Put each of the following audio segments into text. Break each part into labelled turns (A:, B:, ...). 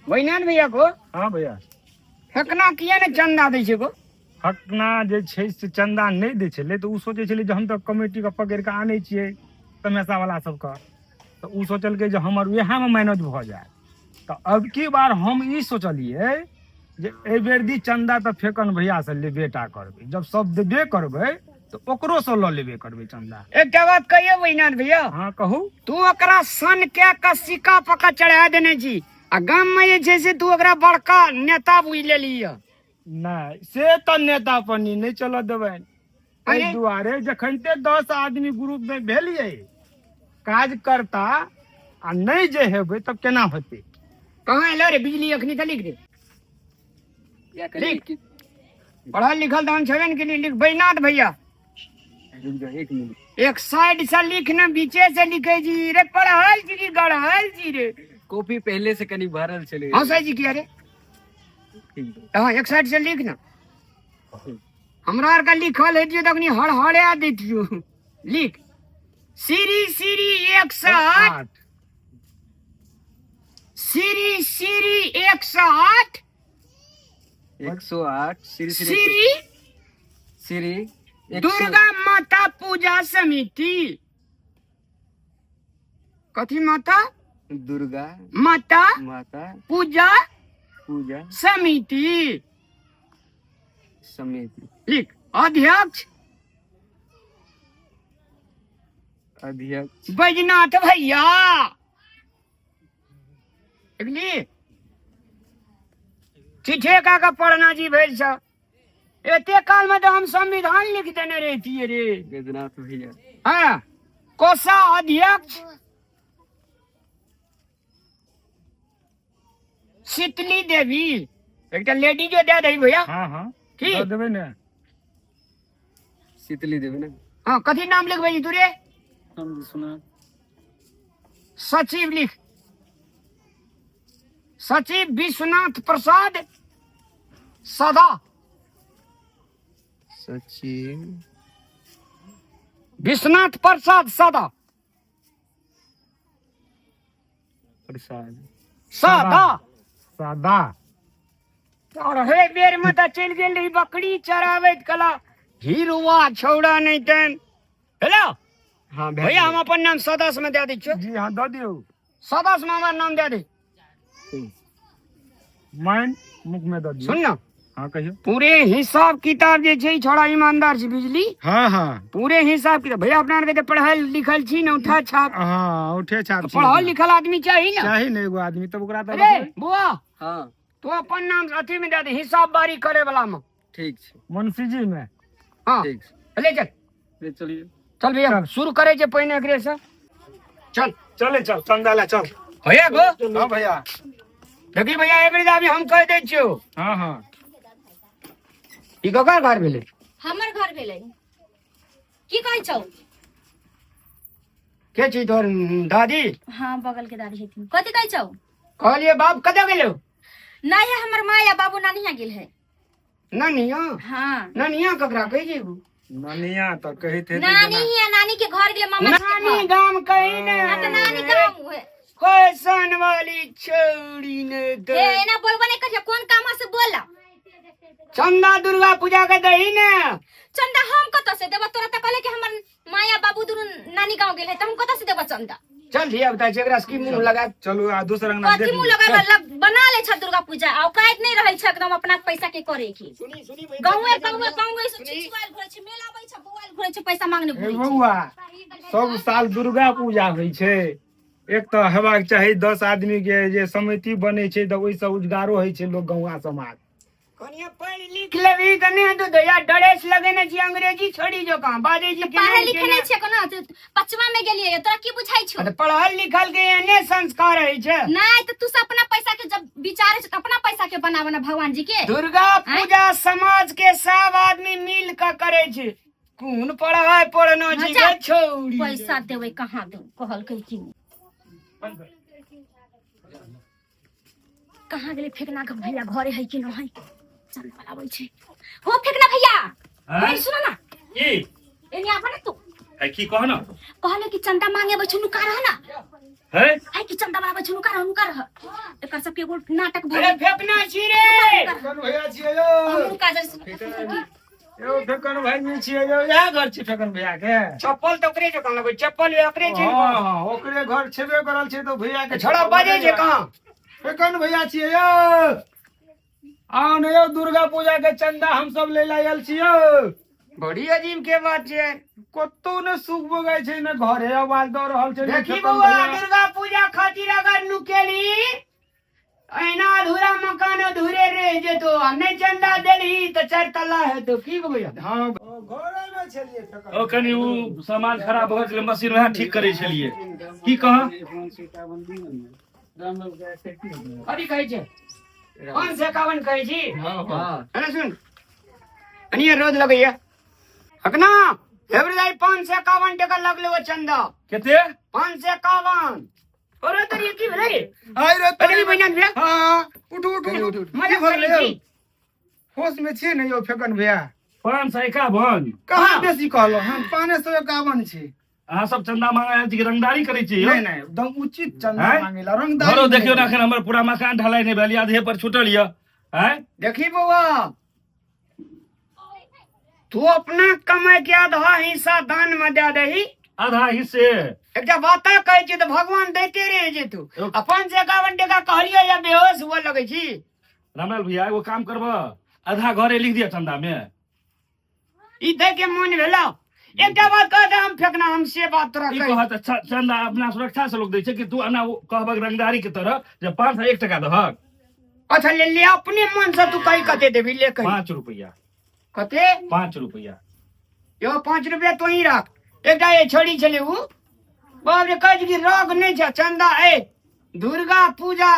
A: वैनाथ भैया को।
B: हाँ भैया।
A: फेकना किया ने चंदा दै छै को?
B: फकना जे छै से चंदा नहि दै छलै, तऽ ओ सोचै छलै जे हम तऽ कमेटीके पकड़ि कऽ आनै छियै तमेशा वाला सबके, तऽ ओ सोचलकै जे हमर उएहमे मैनेज भऽ जायत। तऽ अब की बार हम ई सोचलियै जे एहि बेर दी चंदा तऽ फेकन भैया से लेबे टा करबै, जब सब देबे करबै तऽ ओकरो से लऽ लेबे करबै चंदा।
A: एकटा बात कहियो वैनाथ भैया?
B: हाँ कहू।
A: तू ओकरा सन के कऽ सिक्का पका चढ़ा देने छी आ गाम में जे छै से तू ओकरा बड़का नेता बुझि लेली।
B: नहि, से तऽ नेता पनी नहि चलऽ देबनि। एहि दुआरे जखन ते 10 आदमी ग्रुप में भेलियै काज करता आ नहि जे हेबै तब केना होतै?
A: कहाँ एलो रे बिजली? अखनी तऽ लिख दे, लिख। पढ़ल लिखल तऽ हम छेबे ने केलियै। लिख बैनाथ भैया।
C: रुक जाओ एक मिनट।
A: एक साइड से लिख ने, बीचे से लिखे जी रे। पढ़ल जी की गढ़ल जी रे?
C: कॉपी पहले से कनी भरल छलै।
A: हाँ सही जी, किया रे?
C: ठीक बा।
A: हाँ, एक साइड से लिख ना। हमरा आर का लिखल हेतियो तऽ अखनी हड़हड़ा दैतियो। लिख, श्री श्री 108।
B: 8।
A: श्री श्री 108।
C: 108 श्री श्री
A: श्री
C: श्री
A: दुर्गा माता पूजा समिति। कथी माता?
C: दुर्गा
A: माता
C: माता
A: पूजा
C: पूजा
A: समिति।
C: समिति।
A: लिख, अध्यक्ष।
C: अध्यक्ष
A: बैजनाथ भैया। लिखली? चिठे का का पढ़ना जी भेल छ। एते काल में तो हम संविधान लिख देने रहती रे।
C: बैजनाथ भैया।
A: हाँ, कोषा अध्यक्ष शीतली देवी, एकटा लेडीजो दे दही भैया।
B: हाँ हाँ।
A: की?
B: दऽ देबै ने।
C: शीतली देवी ने।
A: हाँ, कथी नाम लिखबै छी तू रे?
C: हम विश्वनाथ।
A: सचिव लिख, सचिव विश्वनाथ प्रसाद सदा।
C: सचिव
A: विश्वनाथ प्रसाद सदा।
C: प्रसाद
A: सदा।
B: सादा।
A: और हे बेर में तऽ चलि गेल रही बकरी चराबैत कला, हिरुआ छौड़ा नहीं तेन। हेलो।
C: हाँ।
A: भैया, हम अपन नाम सदस्य में दे दै छियौ।
B: जी हाँ, दऽ दियौ।
A: सदस्य में हमर नाम दे दे।
B: माइन मुख में दऽ दियौ।
A: सुन ना।
B: हाँ, कहियौ।
A: पूरे हिसाब किताब जे छै, छोड़ा ईमानदार छै बिजली।
B: हाँ हाँ।
A: पूरे हिसाब किताब भैया, अपना आरके तऽ पढ़ल लिखल छी ने, उठा छाप।
B: हाँ, उठे छाप छी।
A: पढ़ल लिखल आदमी चाही ने।
B: चाही ने एगो आदमी, तब ओकरा तऽ
A: अरे
B: रखबै।
A: बुआ।
C: हाँ।
A: तू अपन नाम अथी में दे दे, हिसाब बारी करे वाला में।
C: ठीक छै।
B: मुंशी जी में।
A: हाँ।
C: ठीक छै।
A: ले चल।
C: ले चलिए।
A: चल भैया, शुरू करे छै पहिने एकरे से, चल।
B: चले चल, चंदा ले चल।
A: भैया गो।
B: हाँ भैया।
A: देखी भैया, एबरी अभी हम कह दै छियौ।
B: हाँ हाँ।
A: ई ककर घर भेलै?
D: हमर घर भेलै। की कहै छौ?
A: के छी तोहर दादी?
D: हाँ, बगल के दादी हेथिन। कथी कहै छौ?
A: कहलिए बाप कतऽ गेलौ?
D: नहीं, हमर माँ या बाबू नानी यहाँ गेल है।
A: ननिया?
D: हाँ।
A: ननिया ककरा कहै छै गो?
B: ननिया तऽ कहैत हेतै।
D: नानी हिया, नानी के घर गेले, मामा जी के
A: नानी
D: घर।
A: गाम कही ने।
D: हाँ, तऽ नानी गाम हुए।
A: कैसन वाली छौड़ी ने।
D: हे।
A: तऽ
D: एना बोलबो नहीं करियो, कोन काम है से बोला।
A: चंदा दुर्गा पूजा के दही ने।
D: चंदा हम कतऽ से देबो तोरा? तऽ कहले कि हमर माया बाबू दुनू नानी गाँव गेल है, तऽ हम कतऽ से देबो चंदा?
A: चल धिया पुता छै, एकरा से की मुंह लगा।
B: चलू आ दोसर अंगना
D: कथी
B: देख
D: मुंह
B: लियौ।
D: लगा लग बना ले छ दुर्गा पूजा आ औकात नहीं रहै छ एकदम अपना पैसा के करे की।
A: सुनी सुनी।
D: गाँवे गाँवे गाँवे से छिछुआल घुरै छै, मेला आबै छै, बौआल घुरै छै, पैसा मांगने
B: हे
D: घुरै छै।
B: बौआ, सब साल दुर्गा पूजा होइ छै। एक तऽ हेबाक चाही 10 आदमी के जे समिति बनै छै, तऽ ओहिसँ उजगारो होइ छै लोक गौआ समाज।
A: कनिया पढ़ लिख लेबही तऽ नहि हेतौ दैया? ड्रेस लगेने छी अंग्रेजी छोड़ी जकाँ बाजै छी।
D: पढ़े लिखे नहीं छियै कोना? पचमा में गेलियै, तोरा की बुझाइ छौ?
A: तऽ पढ़ल लिखल के एहने संस्कार होइ छै।
D: नहीं तऽ तू सब अपना पैसा के जब विचारे छ, अपना पैसा के बनाबो ना भगवान जी के।
A: दुर्गा पूजा समाज के सब आदमी मिल के करे छै। कोन पढ़ाई पढ़नो छी
D: अच्छा।
A: गे छौड़ी?
D: पैसा देबै कहाँ दू कहलकै की कहाँ गेलै फेकना के भैया? घरे है कि नहीं? चल बोलाबै छै। हो फेकना भैया, हे सुन ना।
E: की?
D: एने आब ना तू।
E: आ की कह न।
D: कहले कि चंदा मांगे बै नुका रह ना।
C: है
D: है कि चंदा वाला आबै छै, नुका रह, नुका रह। एकर सबके एगो नाटक भऽ
A: अरे
D: गेल।
A: फेकना छी रे।
B: फेकन भैया छियै यौ।
D: हम नुका जाइ छी।
B: यौ फेकन भाई जी छियै यौ, इएह घर छी फेकन भैया के।
A: चप्पल तऽ ओकरे जकाँ लगै, चप्पल ओकरे छै।
B: हँ हँ, ओकरे घर छेबे करल छै तऽ भैया के।
A: छोड़ा बजै छै कहाँ?
B: फेकन भैया छियै यौ, आउ ने यौ, दुर्गा पूजा के चंदा हम सब ले आयल छियै।
A: बड़ी अजीब के बात छै।
B: कतौ ने सुख बोगाइ छै, ने घरे आवाज दऽ रहल छै ने।
A: देखी
B: फेकन
A: बौआ,
B: भैया।
A: दुर्गा पूजा खातिर अगर नुकेली, अहिना अधूरा मकान अधूरे रहि जेतो, आ नहि चंदा देलही तऽ चारि तल्ला हेतो की भैया?
B: हँ, घरे मे छलियै फेकन।
C: ओ कनि उ सामान खराब भऽ गेल, मशीन वएह ठीक करै छलियै। की कह?
A: कथी कहै छै? 551 कहै छी?
C: हँ।
A: अरे सुन, अनिये रोज लगैया अखना हेबरे 551 टका लगले ओ चंदा।
C: कते?
A: 551। अरे तोरी की भेलै रे?
B: आइ रे।
A: अरे बहिना भैया।
B: हँ, उठू उठू उठू।
A: मजा
B: की भऽ गेलै
A: करै
B: यौ?
A: छी।
B: होश मे छियै ने यौ फेकन भैया?
C: 551।
B: कहाँ
A: हाँ।
B: बेसी कहलहुँ हम? 551 छै।
C: अहाँ सब चंदा मांगे आयल छी कि रंगदारी करै छी यौ?
B: नहि नहि, एकदम उचित चंदा
C: आँय?
B: मांगेला, रंगदारी
C: घरो देखियौ ने,
B: नहि।
C: एखन हमर पूरा मकान ढलाई नहि भेल यऽ, आधे पर छूटल यऽ। आँय?
A: देखी बौआ, तू अपना कमाई के आधा हिस्सा दान में दे दही।
C: आधा हिस्से?
A: एकटा बात कहै छी तऽ भगवान दैते रहे जे तू अपन से 51 टका कहलियै या बेहोश हुअ लगै छी।
C: रामलाल भैया, एगो काम करब, आधा घरे लिख दिअ चंदा में।
A: ई दै के मन भेला? एकटा बात कह दे, हम फेकना, हम से बात तोरा
C: ई
A: कहि
C: कहत चंदा अपना सुरक्षा से लोग दै छै कि तू एना कहबक रंगदारी के तरह जे 501 टका दहक?
A: अच्छा ले ले, अपने मन से तू कही कते देबी, ले कही।
C: 5 रुपया।
A: कते?
C: 5 रुपया।
A: यो 5 रुपया तू ही राख। एकटा ये छोड़ी छलै उ, बाप रे, कहै छै कि रोग नहि छै चंदा। ए दुर्गा पूजा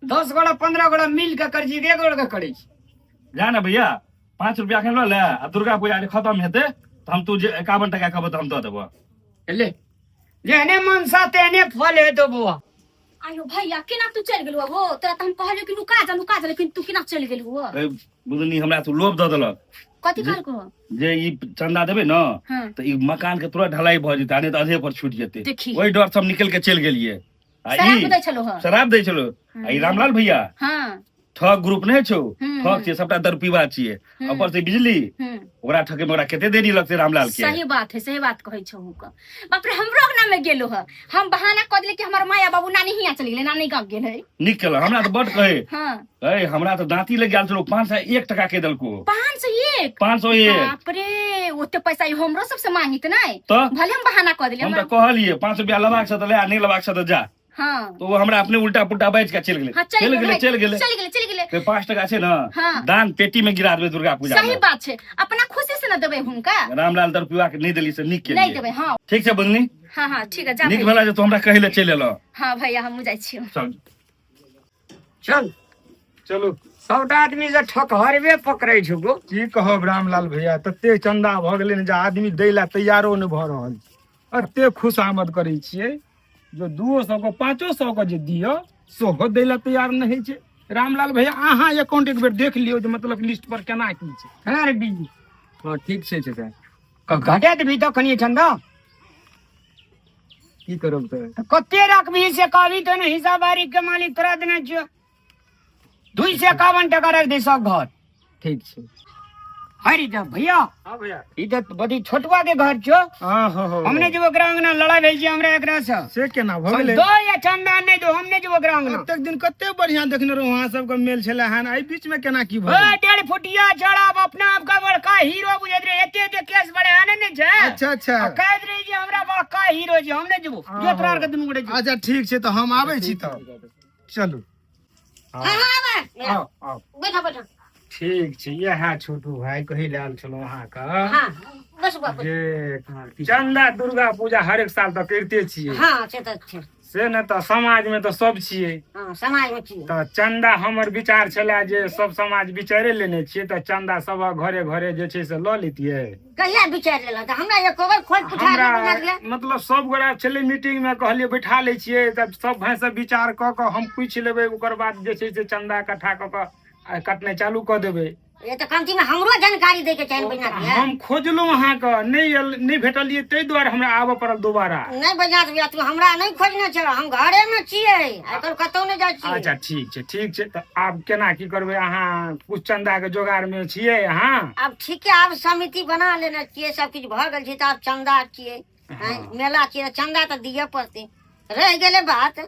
A: 10 गोड़ा 15 गोड़ा मिल के करै छी, एक गोड़ा के करै छी?
C: जा ने भैया, 5 रुपया एखन लऽ ले आ दुर्गा पूजा जे खतम हेतै तऽ हम तू जे 51 टका कहबह तऽ हम दऽ देबह।
A: ले, जेहने मनसा तेहने फल हेतौ बौआ।
D: आयो भैया, केना तू चलि गेलhu हो? तोरा तऽ हम कहलियौ कि नुका जा, नुका जा, लेकिन तू केना चलि गेलhu हो?
C: ए बुदनी, हमरा तू लोभ दऽ देलक।
D: कथी कहलको?
C: जे ई चंदा देबै ने
D: हँ
C: तऽ ई मकान के तुरंत ढलाई भऽ जेतै आ नहि तऽ अधे पर छूटि जेतै।
D: देखी।
C: ओहि डर से हम निकलि के चलि गेलियै आ
D: शराब
C: ई
D: दै छलो हँ?
C: शराब दै छलो। आ ई रामलाल भैया ठग ग्रुप नहि छौ? ठग छियै सबटा, दरपीबा छियै। ऊपर से बिजली ओकरा ठके में ओकरा कते देरी लगतै रामलाल के?
D: सही बात है, सही बात कहै छौ। का बाप रे, हमरो अंगना में गेलो ह। हम बहाना कऽ देले कि हमर माया बाबू नानी हियाँ चलि गेलै, नानी गाँव गेल है।
C: नीक केलक। हमरा तऽ बड कहे।
D: हँ।
C: ए हमरा तऽ दाँती लग गेल छलो, 501 टका के देलको।
D: 501?
C: 501।
D: बाप रे, ओते पैसा ई हमरो सबसे मांगित नहि?
C: तऽ
D: भले हम बहाना कऽ देलियै।
C: हम तऽ कहलियै, 5 रुपया लेबाक छै तऽ ले आ नहि लेबाक छै तऽ जा।
D: हँ।
C: तो वो हमरा अपने उल्टा पुल्टा बाजि के चलि गेलै।
D: हँ, चलि
C: चलि गेलै।
D: गेलै।
C: चलि गेलै।
D: चलि गेलै, चलि गेलै।
C: ते 5 टका छै ने,
D: हँ।
C: दान पेटी में गिरा देबै दुर्गा पूजा
D: सही
C: में।
D: बात छै, अपना खुशी से न देबै हुनका।
C: रामलाल दरपिवा के नहि देली से नीक
D: नहि
C: केलियै।
D: देबै, हँ।
C: ठीक छै बंदनी।
D: हँ हँ, ठीक है, जा
C: नीक
D: भैया।
C: भेला जे तू हमरा कहै लए चलि एलह।
D: हँ भैया, हमहूँ जाइ छियौ।
C: चल।
A: चल।
B: चलू।
A: सबटा आदमी से ठकहरबे पकड़ै छौ गो।
B: की कहब रामलाल भैया, तते चंदा भऽ गेलै ने जे आदमी दै लए तैयारो नहि भऽ रहल छै। एते खुश आमद करै छियै जो 200 के 500 के जे दियौ सेहो दै लए तैयार नहि होइ छै। रामलाल भैया, अहाँ अकाउंट एक बेर देख लियौ जे मतलब लिस्ट पर केना की छै।
A: केना रे बीजी?
E: हँ, ठीक छै चाचा।
A: घटा देबही तऽ कनिये चंदा?
E: की करब तऽ?
A: तऽ कते रखबही से कहबी तऽ ने, हिसाब बारी के मालिक तोरा देने छियौ। 251 टका राखि दे सब घर।
E: ठीक छै।
A: हरी जा भैया।
B: हाँ भैया।
A: ई तऽ बड़ी छोटुआ के घर छौ।
B: हाँ हो हो।
A: हम नहि जेबो ओकरा अंगना, लड़ाई भेल छै हमरा एकरा से।
B: से केना भऽ गेलै?
A: दो या चंदा नहि दो, हम नहि जेबो ओकरा अंगना।
B: एतेक दिन कते बढ़िया देखने रहौं अहाँ सबके मेल छलै हन, एहि बीच में केना की
A: ओ
B: भऽ गेलै?
A: 1.5 फुटिया चढ़ाब अपना आप का बड़का हीरो बुझैत रहे, एते एते केस बड़े आने नहि छै।
B: अच्छा अच्छा।
A: आ कहैत रहे जे हमरा बड़का हीरो छै, हम नहि जेबो। जो तोरा आरके दुनू गोटे जो।
B: अच्छा ठीक छै, तऽ हम आबै छी तब, चलू।
D: हँ हँ, आबै।
B: आउ आउ।
D: बैठो बैठो।
B: ठीक छै। इएह छोटू भाई कहै लए आयल छलहुँ अहाँके
F: हँ, बस बस।
B: जे चंदा दुर्गा पूजा हरेक साल तऽ करिते छियै।
F: हँ, से तऽ छै।
B: से ने तऽ समाजमे तऽ सब छियै।
F: हँ, समाजमे छियै।
B: तऽ चंदा हमर विचार छलै जे सब समाज विचारे लेने छियै तऽ चंदा सब घरे घरे जे छै से लऽ लेतियै।
F: कहिया विचारि लेलक? तऽ हमरा एको बेर खोज पुछार
B: हमरा
F: नहि बुझल गेल।
B: मतलब सब गोटा छलै मीटिंग मे, कहलियै बैठा लै छियै तऽ सब भाइ सब विचार कऽ कऽ हम पूछि लेबै, ओकर बाद जे छै से चंदा इकट्ठा कऽ कऽ आ कटनाइ चालू कऽ देबै।
F: ये तऽ कमती में हमरो जानकारी दै के चाही बैजनाथ भैया।
B: हम खोजलहुँ अहाँके, नहि आयल, नहि भेटलियै, ताहि दुआरे हमरा आबऽ पड़ल दोबारा।
F: नहि बैजनाथ भैया, तू हमरा नहि खोजने छह, हम घरे में छियै, आइ काल्हि कतौ नहि जाइ छियै।
B: अच्छा ठीक छै, ठीक छै। तऽ आब केना की करबै? अहाँ कुछ चंदा के जोगाड़ में छियै अहाँ?
F: आब ठीक है, आब समिति बना लेने छियै, सब किछु भऽ गेल छै, तऽ आब चंदा छियै, मेला छियै, चंदा तऽ दिअ पड़तै। रहि गेलै बात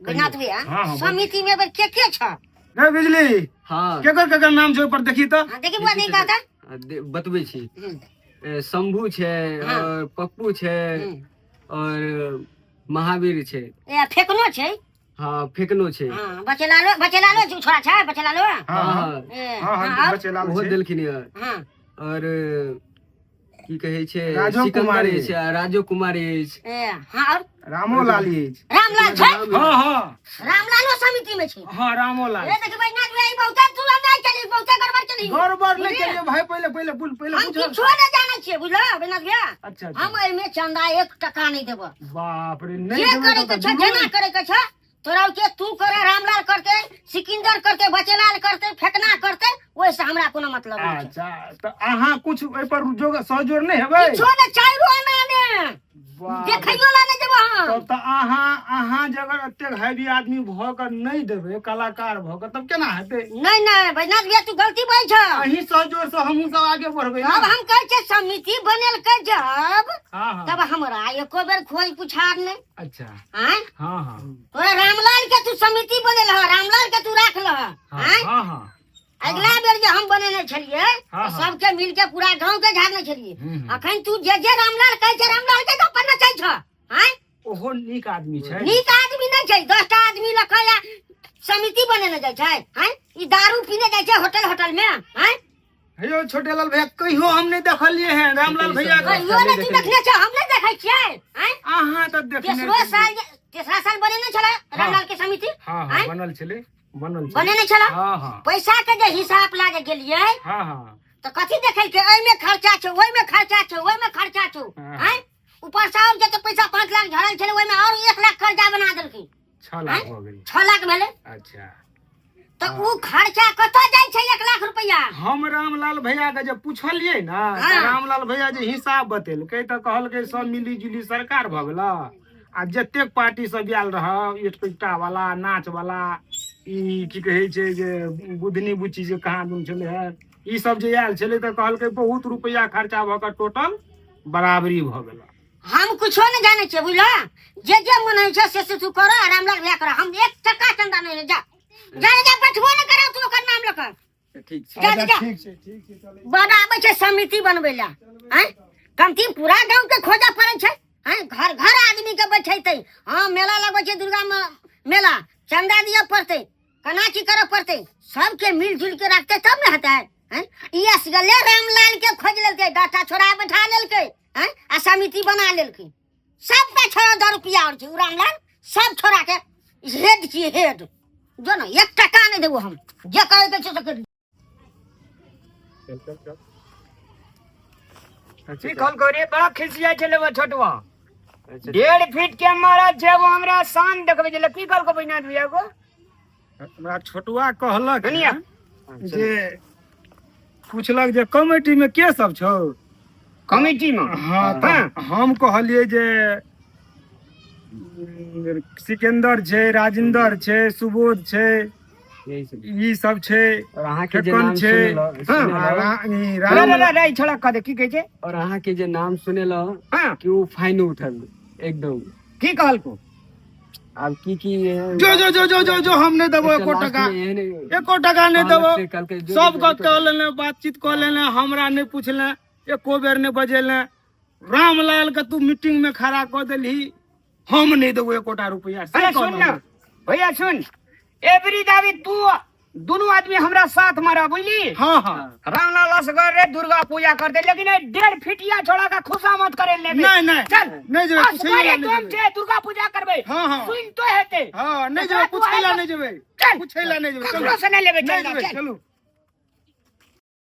F: बैजनाथ भैया,
B: हाँ, हाँ,
F: समिति में के के छ?
B: रे बिजली,
E: हाँ,
B: केकर केकर नाम छै ओहि पर देखी तऽ।
F: हाँ, देखी बुआ, नहीं कहता।
E: बतबै छी। शंभू छै,
F: हाँ।
E: और पप्पू छै, और महावीर छै।
F: ए फेकनो छै।
E: हाँ, फेकनो छै।
F: हाँ, बचेलालो, बचेलालो जो छोड़ा छै, बचेलालो।
B: हाँ
E: हाँ
B: हाँ
E: हाँ।
F: ए,
B: हाँ हाँ,
F: हाँ, और?
B: बचेलाल
E: ओहो
B: छै।
E: देलखिन यऽ।
F: हाँ।
E: और की कहै छै,
B: राजो
E: सिकंदर
B: कुमारी।
E: अछि आ राजो कुमारी अछि।
F: ए, हाँ, और
B: रामो लाल अछि।
F: रामलाल छै।
B: हाँ हाँ।
F: रामलालो समिति में छै।
B: हाँ, रामो लाल।
F: ए देखी बैजनाथ भैया, ई बहुते तू अन्याय चली, बहुते गड़बड़ चली।
B: गड़बड़ नहि
F: बुझलियै?
B: केलियै भाई, पहिले पहिले बुझ, पहिले
F: हम
B: बुझल।
F: किछो नहि जानै छियै, बुझलो बैजनाथ भैया?
B: अच्छा अच्छा।
F: हम एहिमे चंदा 1 टका नहि देब।
B: बाप रे, नहि
F: जे
B: देबै
F: करे
B: तऽ
F: के छै,
B: दुनू
F: जेना करे के छै, तोरा के तू करे, रामलाल करते, सिकंदर करते, बचेलाल करते, फेकना करते, ओहिसँ हमरा कोनो मतलब नहि छै।
B: अच्छा, तऽ अहाँ कुछ एहि पर सहजोर नहि हेबै?
F: किछो नहि, चाइरो आना ने
B: बाप रे।
F: देखैयो ला नहि जेबो हम।
B: तब तऽ अहाँ अहाँ जे अगर एतेक हैवी आदमी भऽ कऽ नहि देबै, कलाकार भऽ कऽ, तब केना हेतै?
F: नहि नहि बैजनाथ भैया, तू गलती बजै छ।
B: अहीं सहजोर से हमहूँ सब आगे बढ़बै
F: अब
B: ने।
F: हम कहै छियै समिति बनेलकै जब,
B: हाँ हाँ
F: तब हमरा एको बेर खोज पुछार नहि।
B: अच्छा।
F: आँय?
B: हाँ हाँ।
F: तोरा रामलाल के तू समिति बनेल ह, रामलाल के तू राख लह।
B: हाँ।
F: आँय?
B: हाँ हाँ।
F: अगिला बेर जे हम बनेने छलियै,
B: हाँ,
F: तऽ
B: हाँ।
F: सबके मिल के पूरा गांव के झाड़ने छलियै।
B: हम्म।
F: अखन तू जे जे रामलाल कहै छै, रामलाल के गप्प पर नचै छ। आँय?
B: ओहो नीक आदमी छै।
F: नीक आदमी नहि छै, 10टा आदमी लऽ कऽ या समिति बनेने जाइ छै। आँय? ई दारू पीने जाइ छै होटल होटल में। आँय?
B: हेयो छोटेलाल भैया, कहियो हम नहि देखलियै हैं रामलाल भैया के।
F: कहियो नहि तू देखने छ, हम नहि देखै छियै। आँय?
B: अहाँ तऽ देखने
F: तेसरो
B: छलियै।
F: साल तेसरा साल बनेने छलै रामलाल के समिति।
B: हाँ हाँ।
F: आँय?
B: बनल छलै, बनल छलै।
F: बनेने छलै।
B: हाँ हाँ।
F: पैसा के जे हिसाब लागे गेलियै,
B: हाँ हाँ।
F: तऽ कथी देखलकै? एहिमे खर्चा छौ, ओहिमे खर्चा छौ, ओहिमे खर्चा छौ।
B: हाँ।
F: आँय? ऊपर से और जते पैसा 5 लाख झड़ल छलै, ओहिमे और 1 लाख कर्जा बना देलकै।
B: 6 लाख भऽ गेलै।
F: 6 लाख भेलै।
B: अच्छा।
F: तऽ उ खर्चा कतऽ जाइ छै 1 लाख रुपया?
B: हम रामलाल भैया के जे पूछलियै ने, तऽ
F: हाँ।
B: रामलाल भैया जे हिसाब बतेलकै तऽ कहलकै सब मिली जुली सरकार भऽ गेल, आ जतेक पार्टी सब आयल रह, एकटा वाला नाच वाला, ई की कहै छै जे बुधनी बुच्ची जे कहाँ दुन छलै हे, ई सब जे आयल छलै, तऽ कहलकै बहुत रुपया खर्चा भऽ कऽ टोटल बराबरी भऽ गेल।
F: हम कुछो नहि जानै छियै, बुझल? जे जे मन होइ छै से से तू कर, रामलाल भैया कर। हम 1 टका चंदा नहि, जा जा जा, बैठबो नहि करब तू ओकर नाम लऽ कऽ।
E: ठीक छै।
F: जा जा।
B: ठीक छै, ठीक छै, चलै।
F: बनाबै छै समिति बनबै लए। आँय, कमती पूरा गाँव के खोजऽ पड़ै छै। आँय, घर घर आदमी के बैठेतै। हाँ, मेला लगबै छै दुर्गा मेला, चंदा दिअ पड़तै, केना की करऽ पड़तै, सबके मिल जुल के रखतै तब ने हेतै। आँय, ई असगरे रामलाल के खोजि लेलकै, 10टा छोड़ा बैठा लेलकै। आँय, आ समिति बना लेलकै। सबटा छोड़ा 10 रुपया और छै उ रामलाल, सब छोड़ा के हेड छियै, हेड जो ने। 1 टका नहि देबो हम, जे करे के छै से कर।
B: चल चल चल।
A: की कहलको रे? बड़ा खिसिया छलै वो छोटुआ।
E: अच्छा।
A: 1.5 फीट के मारा छै वो, हमरा शान देखबै छलै। की कहलको बैजनाथ भैया को?
B: हमरा छोटुआ कहलक
A: सुनिया।
B: जे पूछलक जे कमेटी में के सब छौ।
A: कमेटी में?
B: हाँ, तऽ हम कहलियै जे सिकंदर छै, राजेंद्र छै, सुबोध छै,
E: यही सब।
B: ई सब छै।
E: और अहाँके जे
B: फेकन
E: नाम
B: छै।
E: सुनेलहुँ
A: हाँ,
B: आ ई
A: रे
B: राम
A: रे रे रे, छोड़ा कह दे, की कहै छै?
E: और अहाँके जे नाम सुनेलहुँ
A: हाँ।
E: कि ओ फाइन उठल एकदम।
A: की कहलको?
E: आब की की
B: जो जो जो जो जो जो, हम नहि देबो एको टका, एको टका नहि देबो। सबके कह लेने, बातचीत कऽ लेने, हमरा नहि पुछले, एको बेर नहि बजेले। रामलाल के तू मीटिंग में खड़ा कऽ देलही, हम नहि देबो एकोटा रुपया से।
A: अरे सुन ना भैया, सुन, एवरी दावी तू दोनों आदमी हमरा साथ मारा, बुझली?
B: हाँ हाँ।
A: रामलाल असगर रे दुर्गा पूजा करते, लेकिन ए 1.5 फीटिया छोड़ा का खुशा मत करे ले।
B: नहीं नहीं।
A: चल।
B: नहीं जेबै पुछै
A: असगरे
B: ला, नहीं
A: तुम
B: जेबै।
A: जे दुर्गा पूजा करबै।
B: हाँ हाँ।
A: सुन तो हेते।
B: हाँ, नहीं जेबै पुछै ला, नहीं जेबै
A: चल।
B: पुछै ला, नहीं जेबै।
A: ककरो से नहीं लेबै
B: नहीं
A: चंदा,
B: जेबै।
A: चल।
B: चलू।